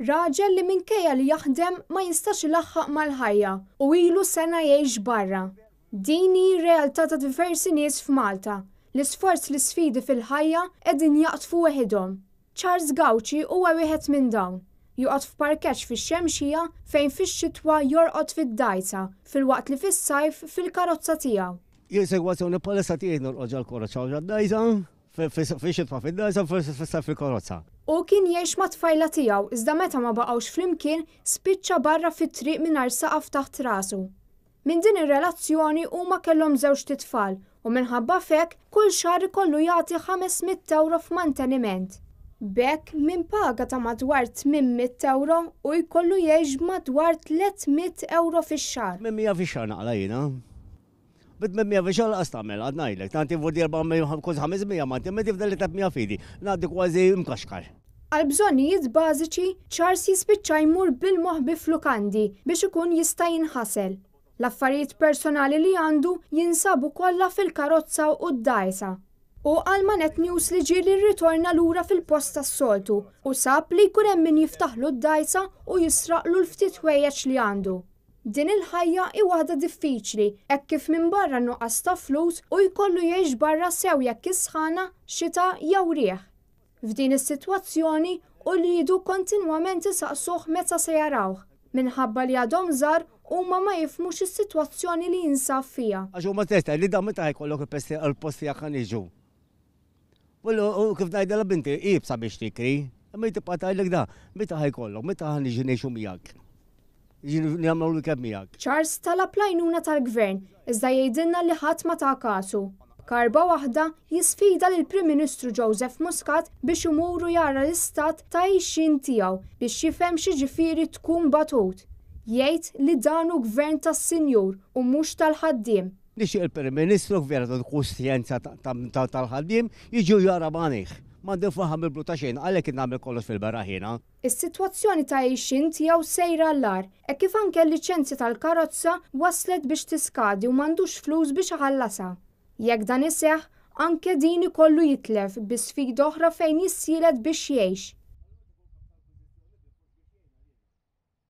Raġel li minkejja li jaħdem ma jistax ilaħħaq mal-ħajja u ilu sena jgħix barra. Din hi r-realtà ta' diversi nies f'Malta li sforz l-isfidi fil-ħajja qegħdin jaqdfu weħidhom. Charles Gauci huwa wieħed minn dawn. Joqgħod f'parkeġġ fix-Xemxija fejn fix-xitwa jorqod fid-dgħajsa filwaqt li fis-sajf fil-karozza tiegħu. Jien sitwazzjoni bħalissa tiegħi norqod ġol-karozza u ġod-dgħajsa. Fix-xitwa fid-dgħajsa u fis-sajf fil-karozza. Hu kien jgħix mat-tfajla tiegħu iżda meta ma baqgħux flimkien spiċċa barra fit-triq mingħajr saqaf taħt rasu. Minn din ir-relazzjoni huma kellhom żewġt itfal u minħabba f'hekk kull xahar ikollu jagħti 500 ewro f'manteniment. B'hekk minn paga ta' madwar 800 ewro hu jkollu jgħix b'madwar 300 ewro fix-xahar. 800 fix-xahar naqla' jiena. Bi 800 fix-xahar lanqas tagħmel, għad ngħidlek. Nagħti vuol dire kważi 500 ma nagħti, tifdal li 300 f'idi. Ngħaddi kważi mkaxkar. Għal bżonnijiet bażiċi, Charles jispiċċa jmur bil-moħbi f'lukandi biex ikun jista' jinħasel. L-affarijiet personali li għandu jinsabu kollha fil-karozza u d-dgħajsa. Hu qal ma' Net News li ġieli rritorna lura fil-post tas-soltu u sab li jkun hemm min jiftaħlu d-dgħajsa u jisraqlu l-ftit ħwejjeġ li għandu. Din il-ħajja hi waħda diffiċli hekk kif minbarra n-nuqqas ta' flus hu jkollu jgħix barra sew jekk is-sħana, xita jew riħ. F'din is-sitwazzjoni uliedu kontinwament isaqsuh meta se jarawh. Minħabba li għadhom żgħar huma ma jifhmux is-sitwazzjoni li jinsab fiha. Għax huma stess tgħidli dan meta ħa jkollok il-post tiegħek ħa niġu. U kif ngħidilha binti, iebsa biex tikri, imma hi tibqa' tgħidlek da, meta ħa jkollok, meta ħa niġi ngħixu miegħek. Niġi nagħmlu l-weekend miegħek. Charles talab l-għajnuna tal-Gvern, iżda jgħidilna li ħadd ma ta kasu. B'karba waħda, jisfida lill-Prim Ministru Joseph Muscat biex imur u jara l-istat ta' għixien tiegħu biex jifhem x'jiġifieri tkun batut. Jgħid li dan hu Gvern tas-sinjur u mhux tal-ħaddiem. Nixtieq il-Prim Ministru vera ta' kuxjenza tal-ħaddiem jiġi u jara b'għajnejh. M'għandi faħam mill-blu ta' xejn għalhekk qed nagħmel kollox fil-beraħ jiena. Is-sitwazzjoni ta' għixien tiegħu sejra għall-agħar hekk kif anke l-liċenzja tal-karozza waslet biex tiskadi u m'għandux flus biex iħallasha. Jekk dan iseħħ, anke din ikollu jitlef bi sfida oħra fejn jissielet biex jgħix.